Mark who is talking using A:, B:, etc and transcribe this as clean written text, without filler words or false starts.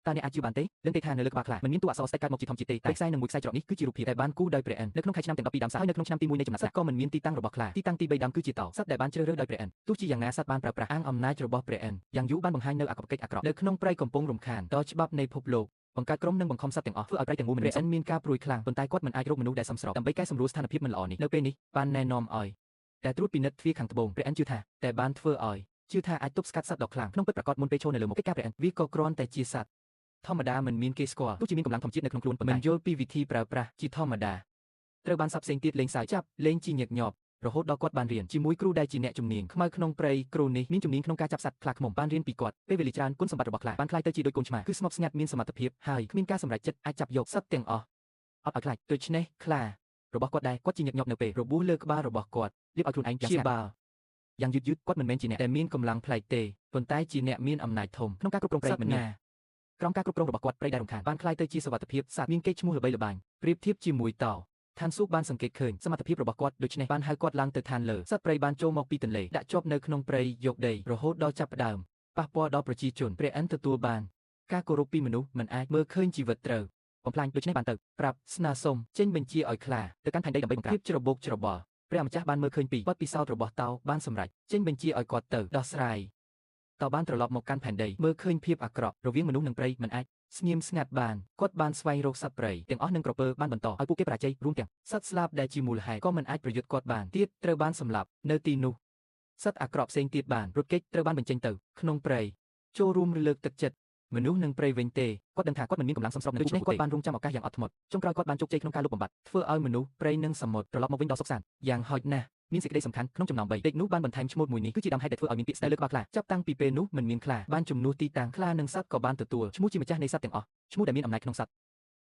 A: តើអ្នកអាចជឿបានទេដឹងទេថានៅលើក្បាលខ្លាមិនមានតួអក្សរស្ដេចកើតមកជាធម្មជាតិទេតែខ្សែនិងមួយខ្សែច្រកនេះគឺជារូបភាពដែលបានគូរដោយព្រះឥន្ទនៅក្នុងខែឆ្នាំទាំង12ដើមសត្វហើយនៅក្នុងឆ្នាំទី1នៃចំណាត់សត្វក៏មិនមានទីតាំងរបស់ខ្លាទីតាំងទី3ដើមគឺជាតោសត្វដែលបានជ្រើសរើសដោយព្រះឥន្ទទោះជាយ៉ាងណាសត្វបានប្រើប្រាស់អាងអំណាចរបស់ព្រះឥន្ទយ៉ាងយូរបានបង្ហាញនៅអកប្បកិច្ចអាក្រក់នៅក្នុងព្រៃកំពុងរំខានដល់ច្បាប់នៃភពលោកបង្កើតក្រុមនិងបង្ខំសត្វទាំងអស់ធ្វើឲ្យព្រៃទាំងមូលមិនមានព្រះឥន្ទមានការព្រួយខ្លាំងប៉ុន្តែគាត់មិនអាចរកមនុស្សដែលសមស្របដើម្បីកែសម្រួលស្ថានភាពមិនល្អនេះនៅពេលនេះបានណែនាំឲ្យតែត្រួតពិនិត្យទ្វារខាងត្បូងព្រះឥន្ទជឿថាតែបានធ្វើឲ្យជឿថាអាចទប់ស្កាត់សត្វដ៏ខ្លាំងក្នុងពិតប្រាកដមុនពេលឈរនៅលើមុខកិច្ចការព្រះឥន្ទវាក៏គ្រាន់តែជាសត្វធម្មតាមិនមានគេស្គាល់ទោះជាមានកម្លាំងធម្មជាតិនៅក្នុងខ្លួនប៉ុន្តែមិនយល់ពីវិធីប្រើប្រាស់ជាធម្មតាត្រូវបានសត្វផ្សេងទៀតលេងសើចចាប់លេងជាញឹកញាប់រហូតដល់គាត់បានរៀនជាមួយគ្រូដែលជាអ្នកជំនាញខ្មៅក្នុងព្រៃគ្រូនេះមានជំនាញក្នុងការចាប់សត្វខ្លាឃ្មុំបានរៀនពីគាត់ពេលវេលាច្រើនគុណសម្បត្តិរបស់ខ្លាបានក្លាយទៅជាដូចកូនឆ្មាគឺស្ងប់ស្ងាត់មានសមត្ថភាពហើយគ្មានការសម្រេចចិត្តអាចចាប់យកសត្វទាំងអស់អត់ឲ្យខ្លាចដូច្នេះខ្លារបស់គាត់ដែរគាត់ជាញឹកញាប់នៅពេលរបួសលើក្បាលរបស់គាត់រៀបឲ្យខ្លួនឯងយ៉ាងស្ងាត់យ៉ាងយឺតយឺតគាត់មិនមែនជាអ្នកដែលមានកម្លាំងប្លែកទេប៉ុន្តែជាអ្នកមានអំណាចធំក្នុងការគ្រប់គ្រងព្រៃមិនមានក្រោមការគ្រប់គ្រងរបស់គាត់ព្រៃដែលរំខានបានក្លាយទៅជាសុវត្ថិភាពសត្វមានកេរ្តិ៍ឈ្មោះល្បីល្បាញប្រៀបធៀបជាមួយតោឋានសួគ៌បានសង្កេតឃើញសមត្ថភាពរបស់គាត់ដូច្នេះបានហៅគាត់ឡើងទៅឋានលើសត្វព្រៃបានចូលមកពីទន្លេដាក់ជាប់នៅក្នុងព្រៃយកដីរហូតដល់ចាប់ផ្ដើមប៉ះពាល់ដល់ប្រជាជនព្រះឥន្ទទទួលបានការគោរពពីមនុស្សមិនអាចមើលឃើញជីវិតត្រូវបំផ្លាញដូច្នេះបានទៅប្រាប់ស្នើសុំចេញបញ្ជាឲ្យខ្លាទៅកាន់ផែនដីដើម្បីបង្ក្រាបភាពច្របូកច្របល់ព្រះម្ចាស់បានមើលឃើញពីបទពិសោធន៍របស់តោបានសម្រេចចេញបញ្ជាឲ្យគាត់ទៅដោះស្រាយតោបានត្រឡប់មកកាន់ផែនដីមើលឃើញភាពអាក្រក់រវាងមនុស្សនិងព្រៃមិនអាចស្ងៀមស្ងាត់បានគាត់បានស្វែងរកសត្វព្រៃទាំងអស់និងក្រពើបានបន្តឲ្យពួកគេបរាជ័យរួមទាំងសត្វស្លាបដែលជាមូលហេតុក៏មិនអាចប្រយុទ្ធគាត់បានទៀតត្រូវបានសម្លាប់នៅទីនោះសត្វអាក្រក់ផ្សេងទៀតបានរត់គេចត្រូវបានបញ្ចេញទៅក្នុងព្រៃចូលរួមលើកទឹកចិត្តមនុស្សនិងព្រៃវិញទេគាត់ដឹងថាគាត់មិនមានកម្លាំងសមស្របនឹងដូច្នេះគាត់បានរងចាំឱកាសយ៉ាងអត់ធ្មត់ចុងក្រោយគាត់បានជោគជ័យក្នុងការលុបបំបាត់ធ្វើឲ្យមនុស្សព្រៃនិងសមុទ្រត្រឡប់មកវិញដល់សុខសាន្តយ៉ាងហោចណាស់មានសេចក្តីសំខាន់ក្នុងចំណោម3លេខនោះបានបន្ថែមឈ្មោះមួយនេះគឺជាដើមហេតុដែលធ្វើឲ្យមានពាក្យស្ដីលើក្បាលខ្លាចាប់តាំងពីពេលនោះមិនមានខ្លាបានជំនួសទីតាំងខ្លានិងសត្វក៏បានទទួលឈ្មោះជាម្ចាស់នៃសត្វទាំងអស់ឈ្មោះដែលមានអំណាចក្នុងសត្វ